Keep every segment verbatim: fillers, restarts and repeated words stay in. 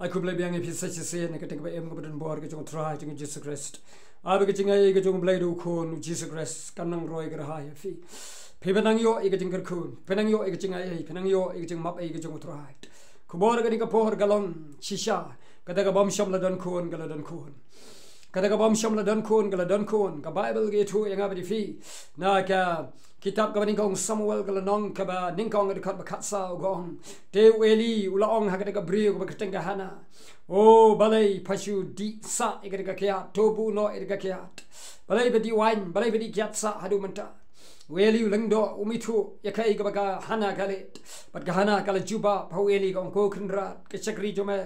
Ai khublei biang ïa phi sa shisien na ka kyrteng kaba im kaba don bor ka jong U Trai jong U Jisu Khrist. Ai ba ka jingaiei ka jong U Blei U Khun U Jisu Khrist kan nang roi kyrhai ïa phi. Phi ba nang ïoh ïa ka jingkyrkhu, phi nang ïoh ïa ka jingaiei, phi nang ïoh ïa ka jingmap ei ka jong U Trai. Khubor kane ka por ka long shisha, kata ka bym shym la don khun ka la don khun. Kata ka bym shym la don khun ka la don khun. Ka Baibl ka ïathuh ïa nga bad ïa phi na ka kitab kaba nyngkong Samuel ka lynnong kaba nyngkong ka dkhot ba khatsaw ka ong, te u Eli u la ong ha kata ka briew kaba kyrteng ka Hana, o balei pha shu dih sah ïa kata ka kiad, to buh noh ïa kata ka kiad. Balei pha dih waiñ, balei pha dih kiad sah haduh mynta. U Eli u lyngdoh, um ithuh ïa kaei kaba ka Hana ka leh. Bad ka Hana ka la jubab ha u Eli, ka ong, ko Kynrad, ka shakri jong me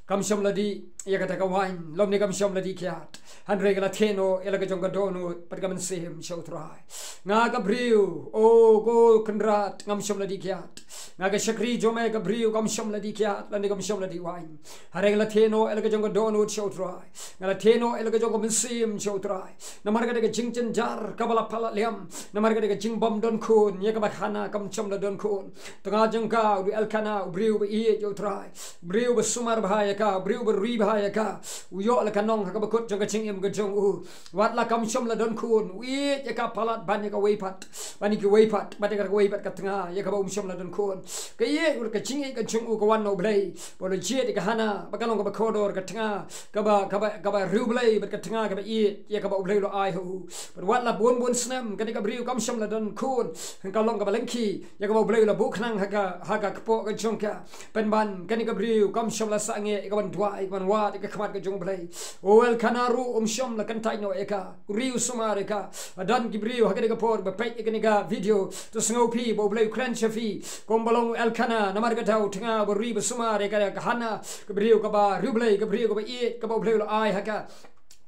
kam shym la dih ïa kata ka waiñ, lymne kam shym la dih kiad, hynrei ka la theh noh ïa la ka jong ka dohnud bad ka mynsiem sha U Trai. Nga ka briew, o ko Kynrad, ngam shym la dih kiad. Nga ka shakri jong me ka briew kam shym la dih kiad lane kam shym la dih waiñ. Hynrei nga la theh noh ïa la ka jong ka dohnud sha U Trai. Nga la theh noh ïa la ka jong ka mynsiem sha U Trai. Namar kata ka jingjynjar kaba la palat liam, namar kata ka jingbym don khun ïa kaba ka Hana kam shym la don khun. Tnga jong ka u dei u Elkana, u briew ba ïeit ïa U Trai, u briew ba sumar bha ïa ka, u briew ba ri bha ïa ka. U ïoh la ka nong ha kaba kut jong ka jingim ka jong u. Wat la kam shym la don khun, u ïeit ïa ka palat ban ïa kawei pat, ban ïa kiwei pat, bad ïa kawei pat ka tnga ïa kaba um shym la don khun. Ka ïeit, ka jingïeit ka jong u ka wan na U Blei. Ba u la jied ïa ka Hana ba ka long kaba kordor, ka tnga kaba, kaba, kaba riewblei bad ka tnga kaba ïeit ïa kaba U Blei u la ai ha u. Bad wat la bun bun snem kane ka briew kam shym la don khun, ka long kaba lyngkhi ïa kaba U Blei u la buh khnang ha ka, ha ka kpoh ka jong ka. Pynban kane ka briew kam shym la sangeh ïa ka ban duwai, ïa ka ban wad ïa ka khmat ka jong U Blei. U Elkana ruh um shym la kyntait noh ïa ka, u ri u sumar ïa ka. Don ki briew ha kane ka por ba peit ïa kane ka video, to sngew phi ba U Blei u kren sha phi kumba long u Elkana, namar kata u tnga ba ri ba sumar ïa ka, ka Hana, ka briew kaba riewblei, ka briew kaba ïeit kaba U Blei u la ai ha ka,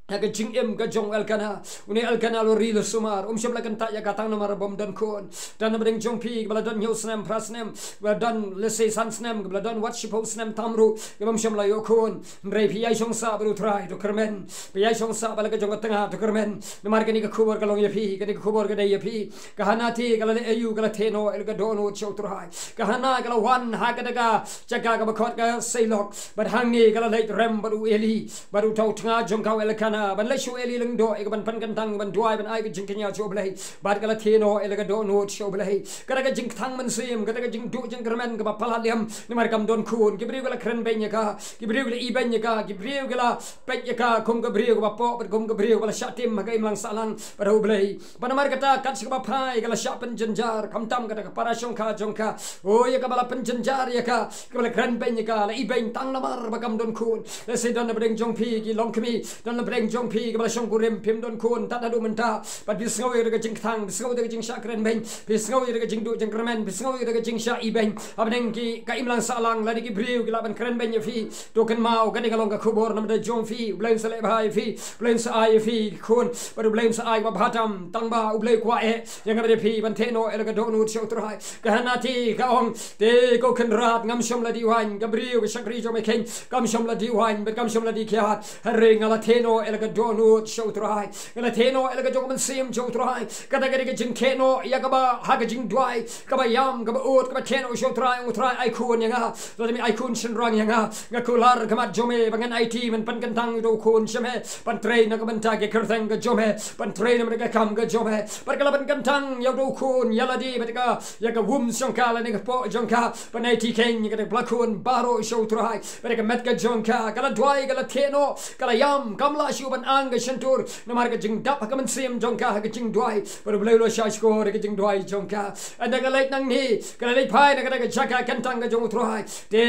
ha ka jingim ka jong u Elkana. Une u Elkana u la ri u la sumar, um shym la kyntait ïa ka tang namar bym don khun. Don na pdeng jong phi kiba la don hynñiew snem, phra snem, kiba la don lehse san snem, kiba la don wat shiphew snem tam ruh, kiba ym shym la ïoh khun. Hynrei phi ïai shong sah bad U Trai, to kyrmen. Phi ïai shong sah bad la ka jong ka tnga, to kyrmen. Namar kane ka khubor ka long ïa phi, kane ka khubor ka dei ïa phi. Ka Hana te ka la leh aïu? Ka la theh noh ïa la ka dohnud sha U Trai. Ka Hana ka la wan ha kata ka jaka kaba khot ka Seilok. Bad hangne ka la leit rem bad u Eli, bad uta u tnga jong ka u Elkana, ban leit sha u Eli lyngdoh ïa ka ban pynkyntang, ban duwai, ban ai ka jingkñia sha U Blei. Bad ka la theh noh ïa la ka dohnud sha U Blei. Kata ka jingkthang mynsiem, kata ka jingduh jingkyrmen kaba palat liam, namar kam don khun. Ki briew ki la kren beiñ ïa ka, ki briew ki la ibeiñ ïa ka, ki briew ki la peit ïa ka kum ka briew kaba pop bad kum ka briew kaba la shah tim ha ka imlang sahlang bad ha U Blei. Bad namar kata kat shi kaba phai ka la shah pynjynjar, khamtam kata ka para shongkha jong ka, o ïa kaba la pynjynjar ïa ka, kaba la kren beiñ ïa ka, la ibeiñ tang namar ba kam don khun. Lehse don na pdeng jong phi ki longkmie, don na pdeng jong phi kiba la shongkurim, phim don khun tad haduh mynta. Bad phi sngew ïa ka jingkthang, phi sngew ïa ka jingshah kren beiñ, phi sngew ïa ka jingduh jingkyrmen, phi sngew ïa ka jingshah ibeiñ. Hapdeng ki, ka imlang sahlang lane ki briew ki lah ban kren beiñ ïa phi. To kynmaw, kane ka long ka khubor na bynta jong phi. U Blei un sa leh bha ïa phi, U Blei un sa ai ïa phi khun, bad U Blei un sa ai kaba bha tam. Tang ba U Blei u kwah eh ïa nga bad ïa phi ban theh noh ïa la ka dohnud sha U Trai. Ka Hana te ka ong, te ko Kynrad, ngam shym la dih waiñ, ka briew, ka shakri jong me keiñ kam shym la dih waiñ bad kam shym la dih kiad. Hynrei nga la theh noh ïa la ka dohnud sha U Trai. Nga la theh noh ïa la ka jong ka mynsiem sha U Trai. Kata ka dei ka jingtheh noh ïa kaba ha ka jingduwai kaba ïam, kaba ud, kaba theh noh sha U Trai, ong U Trai, ai khun ïa nga. Lada me ai khun shynrang ïa nga, nga kular ha khmat jong me ba ngan aiti ban pynkyntang ïa uta u khun sha me, ban trei na ka bynta ka kyrteng ka jong me, ban trei na ka bynta ka kam ka jong me. Bad ka la pynkyntang ïa uta u khun ïa lade bad ka, ïa ka wumh jong ka lane ka kpoh jong ka, ban aiti keiñ ïa kata ka pla khun baroh sha U Trai. Bad ka met ka jong ka ka la duwai, ka la theh noh, ka la ïam, kam lah shuh ban ang ka shyntur namar ka jingdap ha ka mynsiem jong ka ha ka jingduwai. Bad U Blei u la shahshkor ïa ka jingduwai jong ka. Ynda nga leit nangne, ka la leit phai na kata ka jaka kyntang ka jong U Trai, te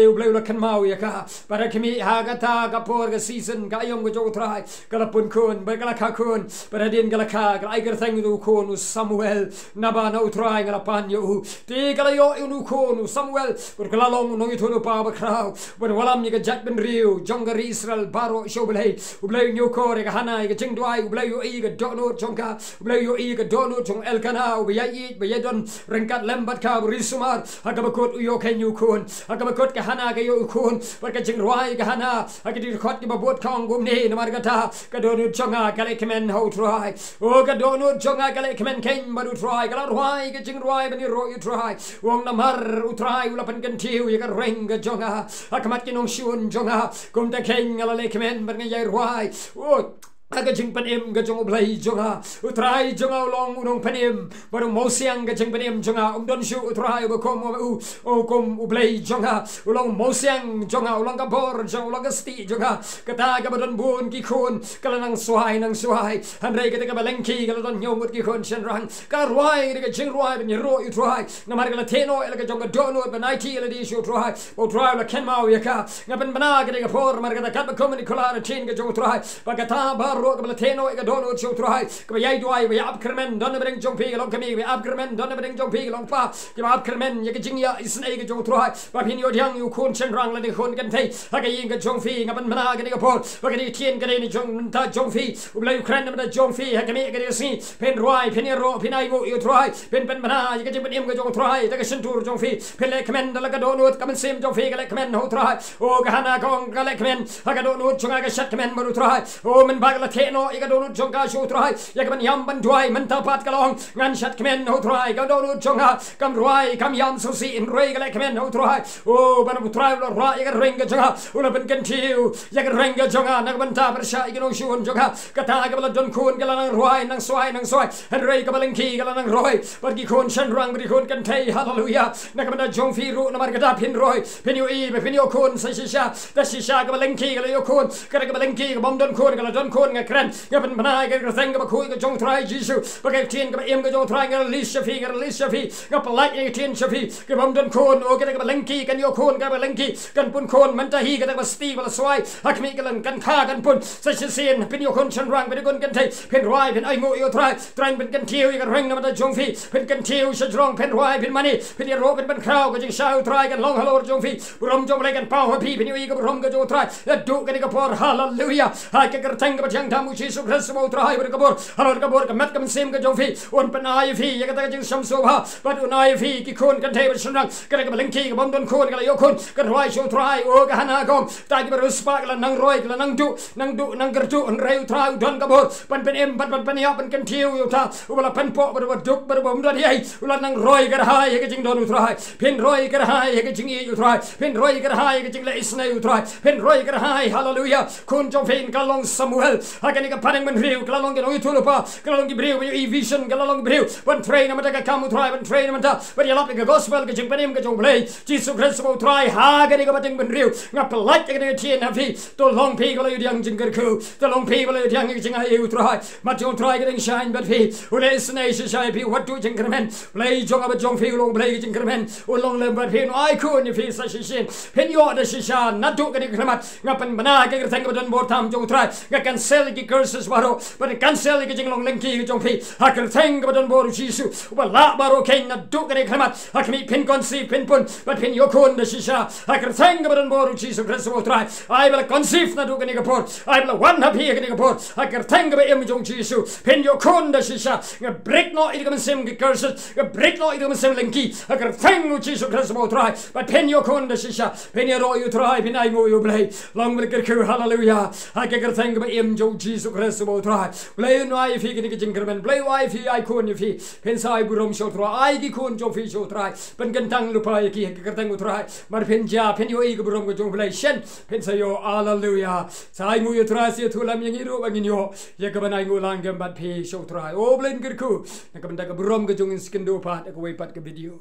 U Blei u la kynmaw ïa ka. Bad ha khmih, ha kata ka por, ka season, ka aïom ka jong U Trai, ka la pun khun, bad ka la kha khun. Bad hadien ka la kha, ka la ai kyrteng ïa u khun u Samuel, naba na U Trai nga la pan ïa u. Te ka la ïoh ïa u khun u Samuel, bad ka la long u nongïathuhlypa bakhraw ban wallam ïa ka jaitbynriew jong ka ri Israel baroh sha U Blei. U Blei Ïa u Kora, ïa ka Hana, ïa ka jingduwai, U Blei u ïohi ïa ka dohnud jong ka, U Blei u ïohi ïa ka dohnud jong Elkana, uba ïaieit, ba ïadon ryngkat lem bad ka, ba ri sumar. Ha kaba kut u ïoh kein ïa u khun, ha kaba kut ka Hana ka ïoh u khun, bad ka jingrwai ka Hana ha ki dkhot kiba bud ka ong kumne, namar kata ka dohnud jong nga ka leh kmen ha u Trai. O, ka dohnud jong nga ka leh kmen kein bad u Trai, ka la rwai ka jingrwai ban ïaroh ïa u Trai. U ong namar u Trai u la pynkyntiew ïa ka reng ka jong nga ha khmat ki nongshun jong nga, kumta kein nga la leh kmen bad nga ïai rwai. O, ha ka jingpynim ka jong U Blei jong nga. U Trai jong nga u long u nongpynim bad u mawsiang ka jingpynim jong nga. Um don shuh u Trai uba kum u, u kum U Blei jong nga. U long mawsiang jong nga, u long ka bor jong nga, u long ka stieh jong nga. Kata kaba don bun ki khun ka la nang swai nang swai, hynrei kata kaba lyngkhi ka la don hynñiew ngut ki khun shynrang. Ka rwai da ka jingrwai ban ïaroh ïa u Trai, namar ka la theh noh ïa la ka jong ka dohnud ban aiti ïa lade sha u Trai, ba u Trai u la kynmaw ïa ka. Nga pynbna ha kane ka por namar kata katba kum ngi kular ïa ka ktien ka jong u Trai, ba kata baroh kaba la theh noh ïa ka dohnud sha u Trai, kaba ïai duwai, ba ïa ap kyrmen, don na pdeng jong phi ka long kmie, ba ïa ap kyrmen, don na pdeng jong phi ka long kpa, kiba ap kyrmen ïa ka jingïaisynei ka jong u Trai, ba phin ïoh pdiang ïa u khun shynrang lane khun kynthei ha ka ïing ka jong phi. Nga pynbna ha kane ka por ba kane ka ktien ka dei na jong, na bynta jong phi. U Blei u kren na bynta jong phi ha kane ka sngi. Phin rwai, phin ïaroh, phin ainguh ïa u Trai, phin pynbna ïa ka jingpynim ka jong u Trai da ka shyntur jong phi. Phin leh kmen da la ka dohnud, ka mynsiem jong phi ka leh kmen ha u Trai. O, ka Hana ka ong ka leh kmen ha ka dohnud jong nga, ka shat kmen bad u Trai. O, mynba ka la theh noh ïa ka dohnud jong ka sha u Trai, ïa ka ban ïam ban duwai, mynta pat ka la ong, ngan shat kmen ha u Trai. Ka dohnud jong nga kam rwai kam ïam sngewsih, hynrei ka leh kmen ha u Trai. O, ban u Trai u la rah ïa ka reng ka jong nga, u la pynkyntiew ïa ka reng ka jong nga na ka bynta pyrshah ïa ki nongshun jong nga. Kata kaba la don khun ka la nang rwai nang swai nang swai, hynrei kaba lyngkhi ka la nang roi bad ki khun shynrang bad ki khun kynthei. Haleluya. Na ka bynta jong phi ruh namar kata phin roi, phin ïohi ba phin ïoh khun sa shisha. Da shisha kaba lyngkhi ka la ïoh khun, kata kaba lyngkhi ka bym don khun ka la don khun. Nga kren, nga pynbna ïa ka kyrteng kaba khuid ka jong u Trai Jisu, ba ka ktien kaba im ka jong u Trai nga release sha phi, nga release sha phi. Nga pynlait ïa ka ktien sha phi, ka bym don khun, o, kata kaba lyngkhi kan ïoh khun, kaba lyngkhi kan pun khun. Mynta hi kata kaba stieh ba la swai ha khmih ka la kan kha kan pun. Sa shisien phin ïoh khun shynrang, phin ïoh khun kynthei, phin rwai, phin ainguh ïa u Trai. Trai un pynkyntiew ïa ka reng na bynta jong phi. Phin kyntiew sha jrong, phin rwai, phin mane, phin ïaroh, phin pynkhraw. Ka jingshai u Trai kan long halor jong phi. Burom jong U Blei kan paw ha phi, phin ïohi ka burom ka jong u Trai naduh kane ka por. Haleluya. Ha ka kyrteng kaba thiang tam u Jisu Khrist uba u Trai, bad ka bor, halor ka bor ka met ka mynsiem ka jong phi, un pynai ïa phi ïa kata ka jingsngewsih bha, bad un ai ïa phi ki khun kynthei bad shynrang. Kata kaba lyngkhi ka bym don khun ka la ïoh khun, ka rwai sha u Trai. O, ka Hana ka ong, ta kiba riewspah ka la nang roi, ka la nang duh, nang duh nang kyrduh, hynrei u Trai u don ka bor ban pynim, ban, ban pynïap, ban kyntiew ïa uta uba la pynpoh, bad uba duk, bad uba ym don ei ei. U la nang roi kyrhai ïa ka jingdon u Trai. Phin roi kyrhai ïa ka jingïeit u Trai. Phin roi kyrhai ïa ka jingleh isynei u Trai. Phin roi kyrhai, haleluya. Khun jong phi ka long Samuel ha kane ka pdeng bynriew, ka la long ki nongïathuhlypa, ka la long ki briew ba ïohi vision, ka la long ki briew ban trei na bynta ka kam u Trai, ban trei na bynta ban ïalap ïa ka gospel, ka jingpynim ka jong U Blei Jisu Khrist uba u Trai. Ha kane ka pdeng bynriew nga pynlait ïa kane ka ktien ha phi. To long phi kaba la ïoh pdiang jingkyrkhu, to long phi kaba la ïoh pdiang ïa ka jingai ïa u Trai. Mat jong u Trai ka dang shaiñ bad phi. U leh isynei shisha ïa phi, wat duh jingkyrmen. Blei jong nga bad jong phi u long Blei ka jingkyrmen. U long lem bad phi, un ai khun ïa phi sa shisien. Phin ïoh da shisha naduh kane ka khyllipmat. Nga pynbna ha ka kyrteng kaba donbor tam jong u Trai. Nga cancel ïa ki curses baroh, bad nga cancel ïa ka jinglong lyngkhi ka jong phi ha ka kyrteng kaba donbor u Jisu uba lah baroh keiñ. Naduh kane ka khyllipmat ha khmih phin conceive, phin pun bad phin ïoh khun da shisha ha ka kyrteng kaba donbor u Jisu Khrist uba u Trai. Ai ba la conceive naduh kane ka por, ai ba la wan ha phi ha kane ka por ha ka kyrteng kaba im jong u Jisu. Phin ïoh khun da shisha. Nga break noh ïa ka mynsiem ki curses, nga break noh ïa ka mynsiem lyngkhi ha ka kyrteng u Jisu Khrist uba u Trai. Bad phin ïoh khun da shisha. Phin ïaroh ïa u Trai, phin ainguh ïa u Blei. Long ba la kyrkhu, haleluya, ha ka kyrteng kaba im jong u Jisu Khrist uba u Trai. Blei un ai ïa phi kane ka jingkyrmen. Blei un ai ïa phi, ai khun ïa phi. Phin sa ai burom sha u Trai. Ai ki khun jong phi sha u Trai. Pynkyntang lypa ïa ki ha ka kyrteng u Trai. Mar phin jia, phin ïohi ka burom ka jong u Blei. Shen phin sa ïoh, haleluya. Sa ainguh ïa u Trai, sa ïathuh lem ïa ngi ruh ba ngin ïoh ïa kaban ainguh lang kem bad phi sha u Trai. O Blei, ngi kyrkhu na ka bynta ka burom ka jong ngi, sa kynduh pat ha kawei pat ka video.